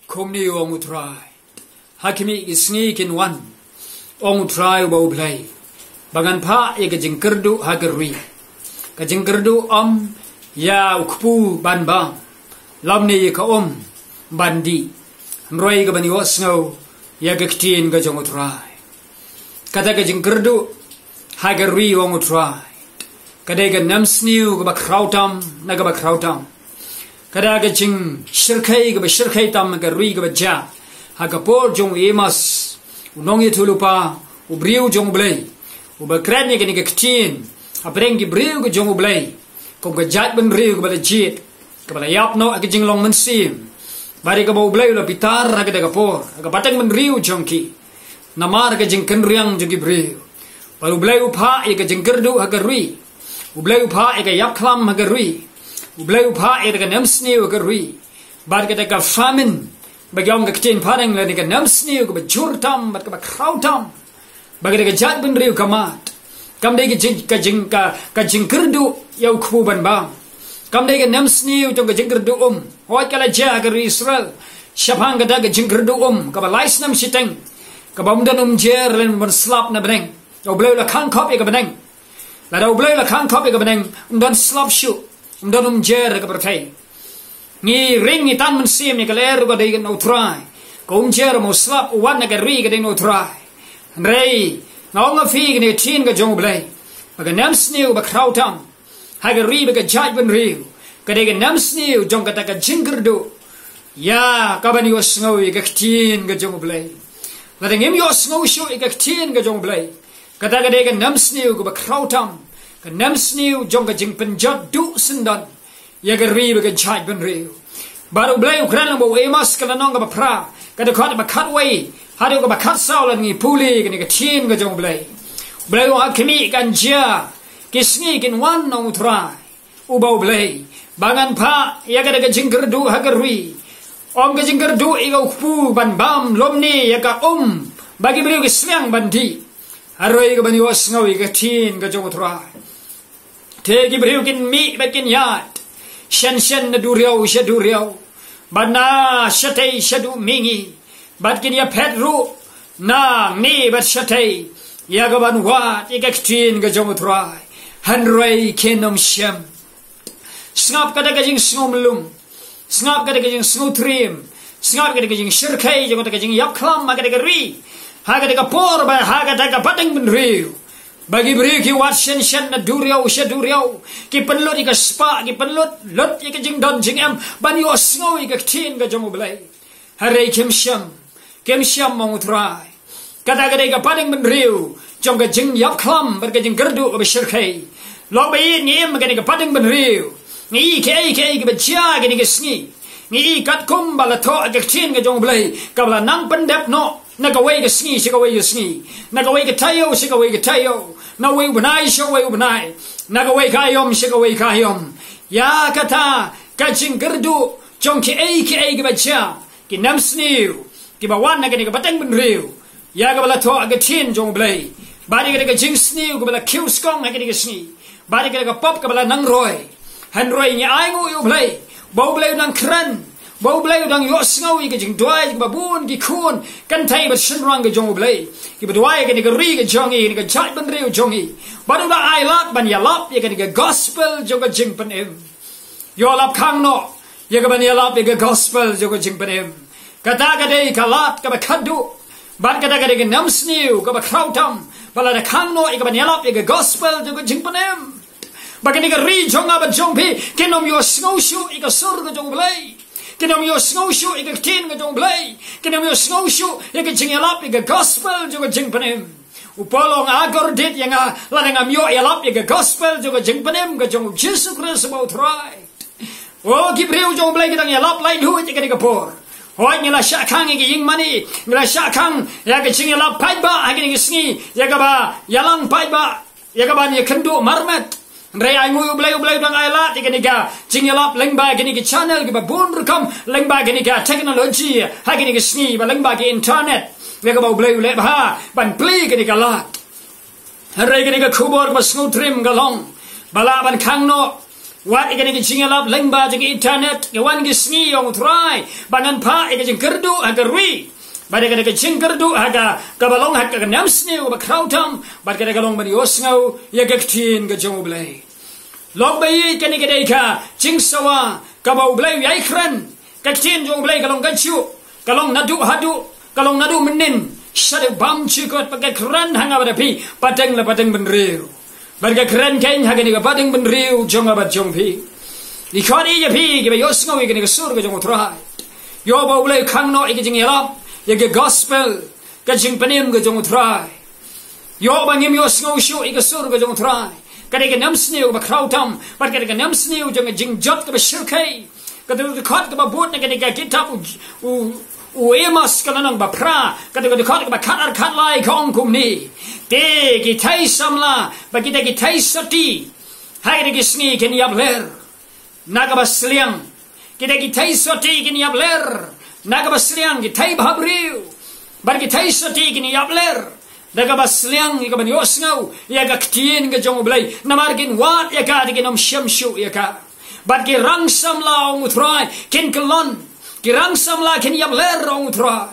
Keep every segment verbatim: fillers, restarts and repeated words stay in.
Kumne ong U Trai, ha khmih ki sngi kin wan, ong U Trai uba U Blei, ba ngan phah ïa ka jingkyrduh ha ka ri. Ka jingkyrduh ym ïa u kpu ban bam, lymne ïa ka um ban dih, hynrei ka ban ïohsngew ïa ka ktien ka jong U Trai. Kata ka jingkyrduh ha ka ri, ong U Trai, ka dei ka nemsniew kaba khraw tam na kaba khraw tam. Kata ka jingshyrkhei kaba shyrkhei tam ha ka ri kaba jia ha ka por jong u Emmaus, u nongïathuhlypa, u briew jong U Blei, uba kren ïa kane ka ktien hapdeng ki briew ka jong U Blei, kum ka jaitbynriew kaba la jied, kaba la ïap noh ha ka jinglong mynsiem, bad ïa kaba U Blei u la bitar ha kata ka por ha ka pateng bynriew jong ki, namar ka jingkynriang jong ki briew. Bad U Blei u phah ïa ka jingkyrduh ha ka ri. U Blei u phah ïa ka ïapkhlam ha ka ri. U Blei u phah ïa ka nemsniew ha ka ri. Bad kata ka famine, ba ki ong ka ktien phareng, lane ka nemsniew kaba jur tam bad kaba khraw tam, ba kata ka jaitbynriew ka mad. Kam dei ka jing, ka jing, ka, ka jingkyrduh ïa u kpu ban bam. Kam dei ka nemsniew jong ka jingkyrduh um. Hooid, ka la jia ha ka ri Israel shaphang kata ka jingkyrduh um kaba lai snem shiteng, kaba ym don umjer lane ban slap na bneng. U Blei u la khang khop ïa ka bneng. Lada U Blei u la khang khop ïa ka bneng, ym don slap shuh, ym don umjer ha ka pyrthei. Ngi ring, ngi tan mynsiem ïa ka lyer ka dei na U Trai. Ka umjer, mo slap u wan na ka ri ka dei na U Trai. Hynrei nga ong ha phi, kane ka ktien ka jong U Blei, ba ka nemsniew ba khraw tam ha ka ri bad ka jaitbynriew, ka dei ka nemsniew jong kata ka jingkyrduh ïa ka ban ïohsngew ïa ka ktien ka jong U Blei. Lada ngim ïohsngew shuh ïa ka ktien ka jong U Blei, kata ka dei ka nemsniew kaba khraw tam, ka nemsniew jong ka jingpynjot duh syndon ïa ka ri bad ka jaitbynriew. Bad U Blei u kren lang ba u Emmaus, ka lynnong kaba phra, ka dkhot ba khatwei haduh kaba khatsaw, lada ngi pule kane ka ktien ka jong U Blei. U Blei u ong, ha khmih kan jia ki sngi kin wan, ong U Trai uba U Blei, ba ngan phah ïa kata ka jingkyrduh ha ka ri. Ym ka jingkyrduh ïa u kpu ban bam, lymne ïa ka um ba ki briew ki sliang ban dih, hynrei ka ban ïohsngew ïa ka ktien ka jong U Trai. Te ki briew kin mih bad kin ïaid shen shen, na duriaw sha duriaw, bad na shatei shaduh mihngi, bad kin ïaphet ruh nangne bad shatei ïa ka ban wad ïa ka ktien ka jong U Trai, hynrei kin ym shem. Sngap kata ka jingsngewmlung, sngap kata ka jingsngewtriem, sngap kata ka jingshyrkhei jong kata ka jingïapkhlam ha kata ka ri, ha kata ka por bad ha kata ka pateng bynriew, ba ki briew ki wad shen shen, na duriaw sha duriaw, ki pynlut ïa ka spah, ki pynlut lut ïa ka jingdon jingem ban ïohsngew ïa ka ktien ka jong U Blei, hynrei kim shem, kim shem, ong U Trai. Kata ka dei ka pateng bynriew jong ka jingïapkhlam bad ka jingkyrduh kaba shyrkhei. Long ba ïeit, ngi im ha kane ka pateng bynriew, ngi i kaei kaei kaba jia ha kine ki sngi. Ngi i katkum ba la thoh ha ka ktien ka jong U Blei, kaba la nang pyndep noh na kawei ka sngi sha kawei ka sngi, na kawei ka taïew sha kawei ka taïew, na uwei u bnai sha uwei u bnai, na kawei ka aïom sha kawei ka aïom. Ïa kata ka jingkyrduh jong kiei kiei kiba jia, ki nemsniew kiba wan ha kane ka pateng bynriew, ïa kaba la thoh ha ka ktien jong U Blei, bad ïa kata ka jingsniew kaba la khiew skong ha kine ki sngi, bad ïa kata ka pop kaba la nang roi. Hynrei ngi ainguh ïa U Blei ba U Blei u dang kren, ba U Blei u dang ïohsngew ïa ka jingduwai jong kiba bun ki khun kynthei bad shynrang ka jong U Blei, kiba duwai ha kane ka ri ka jong ngi, kane ka jaitbynriew jong ngi, bad u dang ailad ban ïalap ïa kane ka gospel jong ka jingpynim. Ïoh lap khang noh ïa ka ban ïalap ïa ka gospel jong ka jingpynim. Kata ka dei ka lad kaba khatduh, bad kata ka dei ka nemsniew kaba khraw tam, ba lada khang noh ïa ka ban ïalap ïa ka gospel jong ka jingpynim, ba kane ka ri jong nga bad jong phi kin ym ïohsngew shuh ïa ka sur ka jong U Blei, kin ym ïohsngew shuh ïa ka ktien ka jong U Blei, kin ym ïohsngew shuh ïa ka jingïalap ïa ka gospel jong ka jingpynim. U Paul u ong, akordit ïa nga lada ngam ïoh ïalap ïa ka gospel jong ka jingpynim ka jong U Jisu Khrist uba U Trai. O, ki briew jong U Blei, ki dang ïalap laitluid ïa kane ka por. Hooid, ngi la shah khang ïa ka ïing mane, ngi la shah khang ïa ka jingïalap paidbah ha kine ki sngi, ïa kaba ïalang paidbah, ïa ka ban ïakynduh marmet. Hynrei ainguh ïa U Blei, U Blei u dang ailad ïa kane ka jingïalap lyngba kine ki channel kiba bun rukom, lyngba kane ka technology ha kine ki sngi, ba lyngba ki internet, ïa kaba U Blei u leh bha ban plie kane ka lad. Hynrei kane ka khubor kaba sngewtriem ka long ba lah ban khang noh Wat ïa kane ka jingïalap lyngba jong internet, ka wan ka sngi ong u Trai ba ngan phah ïa ka jingkyrduh ha ka ri, bad ïa kane ka jingkyrduh ha ka, kaba long ha ka niamsniew kaba khraw tam, bad kane ka long ban ïohsngew ïa ka ktien ka jong U Blei. Long ba ïa kane ka dei ka jingsawa kaba U Blei u ïai kren. Ka ktien jong U Blei ka long kajuh, ka long naduh haduh, ka long naduh mynnin shaduh bymjukut, bad ka kren ha nga bad phi pateng la pateng bynriew. Bad ka kren kein ha kane ka pateng bynriew jong nga bad jong phi. Ngi khot ïa phi kiba ïohsngew ïa kane ka sur ka jong u Trai, ïoh ba U Blei u khang noh ïa ka jingïalap ïa ka gospel, ka jingpynim ka jong u Trai. Ïoh ba ngim ïohsngew shuh ïa ka sur ka jong u Trai. Ka dei ka niamsniew kaba khraw tam, bad ka dei ka niamsniew jong ka jingjot kaba shyrkhei. Kata ka dkhot kaba bud na kane ka kitab u, u, u Amos ka lynnong ba phra, kata ka dkhot kaba khatar khatlai ka ong kumne: Te ki thei samla bad kita ki thei sotti ha kine ki sngi kin ïapler na kaba sliang. Kita ki thei sotti kin ïapler na kaba sliang, ki thei bhabriew bad ki thei sotti kin ïapler na kaba sliang, ïa kaban ïohsngew ïa ka ktien ka jong U Blei. Namar kin wad ïa ka, te kin ym shem shuh ïa ka. Bad ki rang samla, ong u Trai, kin kyllon. Ki rang samla kin ïapler, ong u Trai,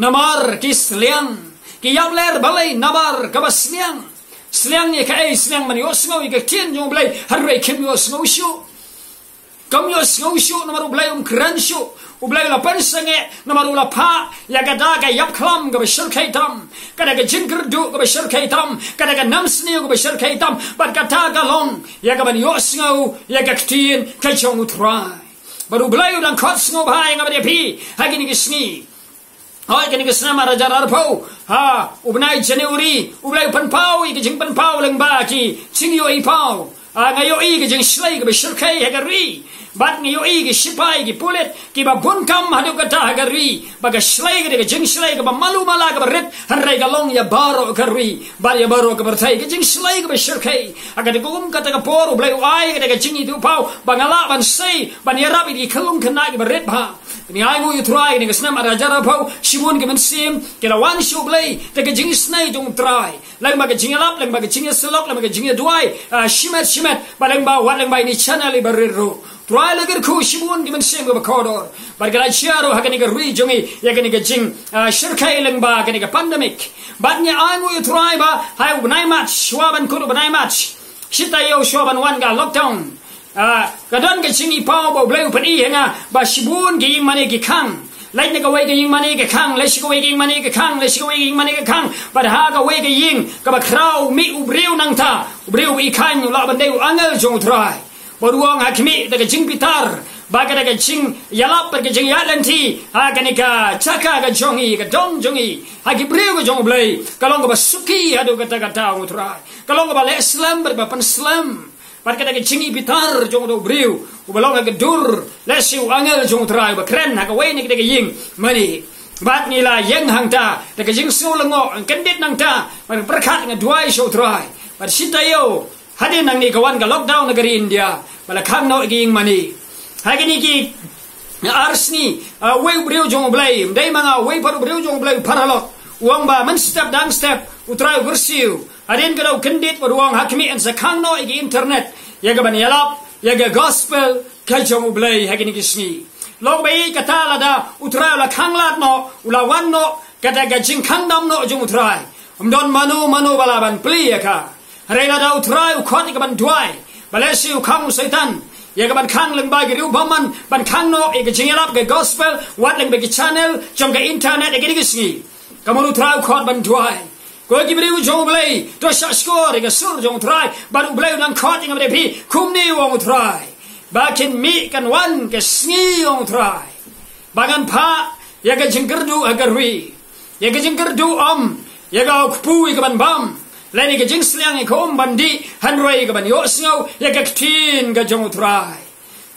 namar ki sliang. Ki ïapler balei? Namar kaba sliang. Sliang ïa kaei? Sliang ban ïohsngew ïa ka ktien jong U Blei, hynrei kim ïohsngew shuh. Kim ïohsngew shuh namar U Blei um kren shuh. U Blei u la pynsangeh namar u la phah ïa kata ka ïapkhlam kaba shyrkhei tam, kata ka jingkyrduh kaba shyrkhei tam, kata ka niamsniew kaba shyrkhei tam. Bad kata ka long ïa kaban ïohsngew ïa ka ktien ka jong u Trai. Bad U Blei u dang khot sngewbha ïa nga bad ïa phi ha kine ki sngi. Hooid, kane ka snem ar hajar arphew, ha u bnai January, U Blei u pynpaw ïa ka jingpynpaw lyngba ki jingïohi paw. Ah, nga ïohi ka jingshlei kaba shyrkhei ha ka ri. Bad nga ïohi ki shipai, ki pulit kiba bun kam haduh katta ha ka ri. Ba ka shlei ka dei ka jingshlei kaba malu mala, kaba rit, hynrei ka long ïa baroh ka ri bad ïa baroh ka pyrthei, ka jingshlei kaba shyrkhei. Ha kata ka kum, kata ka por, U Blei u ai kata ka jingïathuhpaw ba nga lah ban sei, ban ïarap ïa ki khyllung khynnah kiba rit bha. Ngi ainguh ïa u Trai, kane ka snem ar hajar arphew, shibun ki mynsiem ki la wan sha U Blei da ka jingisnei jong u Trai, lyngba ka jingïalap, lyngba ka jingïasyllok, lyngba ka jingïaduwai, ah, shimet shimet, bad lyngba, wat lyngba ine i channel iba rit ruh. Trai, la kyrkhu shibun ki mynsiem kiba kordor. Bad ka la jia ruh ha kane ka ri jong ngi ïa kane ka jing, ah, shyrkhei lyngba kane ka pandemic. Bad ngi ainguh ïa u Trai ba ha u bnai March, shuwa ban kut u bnai March, shi taïew shuwa ban wan ka lockdown, ah, ka don ka jingipaw ba U Blei u pyni ha nga ba shibun ki ïing mane ki khang. Leit na kawei ka ïing mane ka khang, leit sha kawei ka ïing mane ka khang, leit sha kawei ka ïing mane ka khang. Bad ha kawei ka ïing kaba khraw, mih u briew nangta, u briew ba i khang, u lah ban dei u angel jong u Trai. Bad u ong ha khmih, da ka jingbitar bad ka, da ka jingïalap bad ka jingïaid lynti ha kane ka jaka ka jong i, ka dong jong i, ha ki briew ka jong U Blei, ka long kaba suki haduh katta katta, ong u Trai. Ka long kaba leh slem bad ba pynslem. Bad kata ka jingbitar jong uta u briew uba long ha ka dur, lehse u angel jong u Trai uba kren ha kawei na kita ki ïing mane. Bad ngi la ïeng hangta da ka jingsngew lyngngoh, kyndit nangta, bad pyrkhat, nga duwai sha u Trai. Bad shi taïew hadien nangne ka wan ka lockdown na ka ri India, ba la khang noh ïa ki ïing mane. Ha kine ki ar sngi, ah, uwei u briew jong U Blei, ym dei ma nga, uwei pat u briew jong U Blei, u paralok, u ong ba mynstep dang step u Trai u kyrsiew. Hadien kata u kyndit bad u ong, ha khmih, yn sa khang noh ïa ki internet, ïa kaban ïalap ïa ka gospel ka jong U Blei ha kine ki sngi. Long ba ïeit kata, lada u Trai u la khang lad noh, u la wan noh, kata ka jingkhang dam noh jong u Trai, ym don mano mano ba lah ban plie ïa ka. Hynrei lada u Trai u khot ïa kaban duwai, ba lehse u khang u Soitan ïa kaban khang lyngba ki briew bymman ban khang noh ïa ka jingïalap ka gospel wat lyngba ki channel jong ka internet ha kine ki sngi. Ka mut u Trai u khot ban duwai. Ko ki briew jong U Blei, to shah shkor ïa ka sur jong u Trai, bad U Blei u nang khot ïa nga bad ïa phi kumne, u ong u Trai, ba kin mih, kan wan ka sngi, ong u Trai, ba ngan phah ïa ka jingkyrduh ha ka ri. Ïa ka jingkyrduh, ym ïa ka kpu ïa kaban bam, lane ka jingsliang ïa ka um ban dih, hynrei ïa kaban ïohsngew ïa ka ktien ka jong u Trai.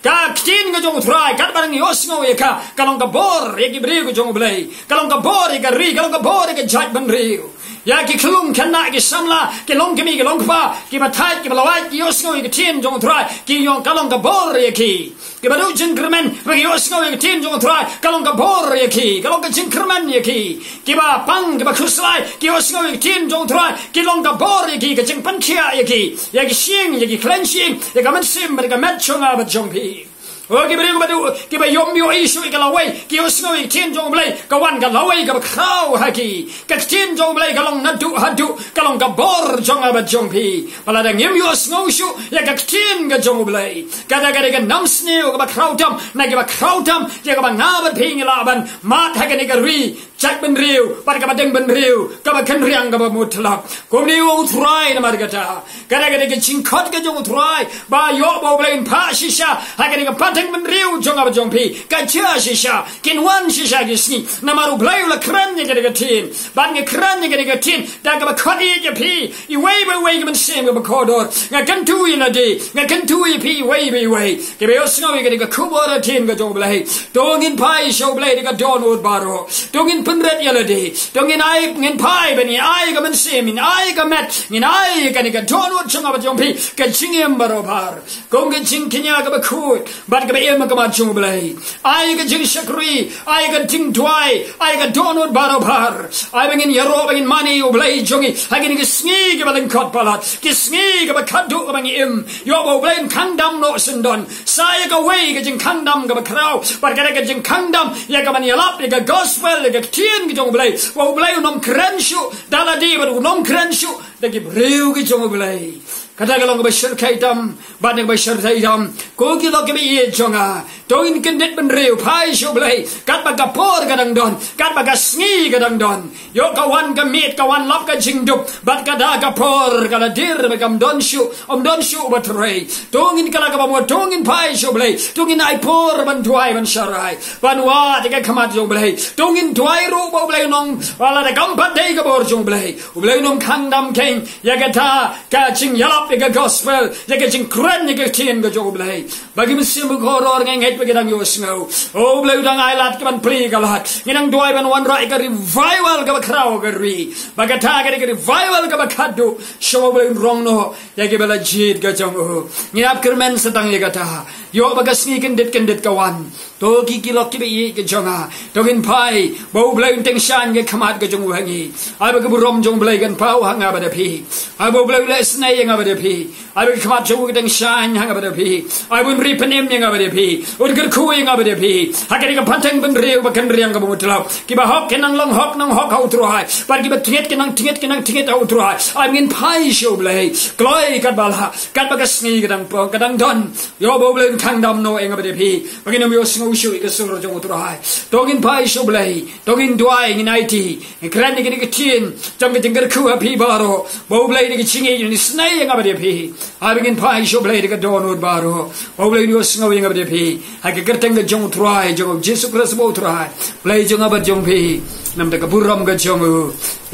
Ka ktien ka jong u Trai, katba ngi ïohsngew ïa ka, ka long ka bor ïa ki briew ka jong U Blei, ka long ka bor ïa ka ri, ka long ka bor ïa ka jaitbynriew. Ïa ki khyllung khynnah, ki samla, ki longkmie, ki longkpa, kiba thait, kiba lawait, ki ïohsngew ïa ka ktien jong U Trai, ki ïoh ka long ka bor ïa ki. Kiba duh jingkyrmen, ba ki ïohsngew ïa ka ktien jong U Trai, ka long ka bor ïa ki, ka long ka jingkyrmen ïa ki. Kiba pang, kiba khuslai, ki ïohsngew ïa ka ktien jong U Trai, ki long ka bor ïa ki, ka jingpynkhiah ïa ki. Ïa ki shyieng, ïa ki khleiñ shyieng, ïa ka mynsiem, bad ka met jong nga bad jong phi. O ki briew kiba duh, kiba ym ïohi shuh ïa ka lawei, ki ïohsngew ïa ka ktien jong U Blei, ka wan ka lawei kaba khraw ha ki. Ka ktien jong U Blei ka long naduh haduh, ka long ka bor jong nga bad jong phi. Ba lada ngim ïohsngew shuh ïa ka ktien ka jong U Blei, kata ka dei ka namsniew kaba khraw tam na kiba khraw tam, ïa kaba nga bad phi ngi lah ban mad ha kane ka ri jait bynriew, bad kaba dang bynriew, kaba kynriang, kaba mutlop. Kumne U Trai namar kata, kata ka dei ka jingkhot ka jong U Trai, ba ïoh ba U Blei un phah shisha ha kane ka pateng bynriew jong nga bad jong phi. Ka jia shisha, kin wan shisha ki sngi, namar U Blei u la kren ïa kane ka ktien. Bad ngi kren ïa kane ka ktien da kaba khot ïa phi iwei pa iwei, ka mynsiem kaba kordor. Nga kyntu ïa lade, nga kyntu ïa phi iwei pa iwei kiba ïohsngew ïa kane ka khubor ktien ka jong U Blei. To ngin phai sha U Blei da ka dohnud baroh. To ngin pynrit ïa lade. To ngin ai, ngin phai, ba ngin ai ka mynsiem, ngin ai ka met, ngin ai kane ka dohnud jong nga bad jong phi, ka jingim baroh bar. Kum ka jingkñia kaba khuid bad kaba im ha khmat jong U Blei. Ai ka jingshakri, ai ka jingduwai, ai ka dohnud baroh bar. Ai ba ngin ïaroh, ba ngin mane ïa U Blei jong ngi ha kine ki sngi kiba lyngkot palat, ki sngi kiba khadduh kaba ngi im. Ïoh ba U Blei un khang dam noh shen don. Sa ïa kawei ka jingkhang dam kaba khraw, bad ka dei ka jingkhang dam ïa kaban ïalap ïa ka gospel, ïa ka ktien ka jong U Blei. Ba U Blei un ym kren shuh da lade, bad un ym kren shuh da ki briew ki jong U Blei. Kata ka long kaba shyrkhei tam bad kaba shyrkhei tam. Ko ki lok kiba ïeit jong nga, to ngin kyndit bynriew, phai sha U Blei katba ka por ka dang don, katba ka sngi ka dang don. Ïoh ka wan ka miet, ka wan lap ka jingdup, bad ka da ka por ka la dier, bad kam don shuh, ym don shuh ba trei. To ngin kylla kaba mut, to ngin phai sha U Blei, to ngin ai por ban duwai, ban sharai, ban wad ïa ka khmat jong U Blei. To ngin duwai ruh ba U Blei un ong, ba lada kam pat dei ka bor jong U Blei, U Blei un ym khang dam keiñ ïa kata ka jingïalap ïa ka gospel, ïa ka jingkren ïa ka ktien ka jong U Blei. Ba ki mynsiem bakordor, nga ngeit ba ki dang ïohsngew. O U Blei u dang ai lad kaban plie ka lad. Ngi dang duwai ban wanrah ïa ka revival kaba khraw ha ka ri. Ba kata ka dei ka revival kaba khadduh. Sha U Blei un rong noh ïa kiba la jied ka jong u. Ngin ap kyrmen sa tang ïa kata. Ïoh ba ka sngi kyndit kyndit ka wan. To ki ki lok kiba ïeit ki jong nga, to ngin phai ba U Blei un tyngshaiñ ïa ka khmat ka jong u ha ngi. Ai ba ka burom jong U Blei kan paw ha nga bad ha phi. Ai ba U Blei u leh isynei ïa nga bad ha phi. Ai ba ka khmat jong u ka tyngshaiñ ha nga bad ha phi. Ai ba un ri pynim ïa nga bad ha phi. Un kyrkhu ïa nga bad ha phi ha kane ka pateng bynriew ba kynriang kaba mutlop. Kiba hok kin nang long hok, nang hok ha U Trai. Bad kiba tngit kin nang tngit, kin nang tngit ha U Trai. Ai ba ngin phai sha U Blei kloi katba lah, katba ka sngi ka dang poi, ka dang don. Ïoh ba U Blei un khang dam noh ïa nga bad ïa phi ba ngin ym ïohsngew shuh ïa ka sur jong U Trai. To ngin phai sha U Blei, to ngin duwai, ngin aiti, ngin kren ïa kane ka ktien jong ka jingkyrkhu ha phi baroh, ba U Blei da ka jingïeit un isynei ïa nga bad ïa phi. Ai ba ngin phai sha U Blei da ka dohnud baroh, ba U Blei un ïohsngew ïa nga bad ïa phi. Ha ka kyrteng ka jong U Trai, jong U Jisu Khrist ba U Trai, Blei jong nga bad jong phi, namar ka burom ka jong u.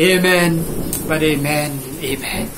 Amen bad amen. Amen.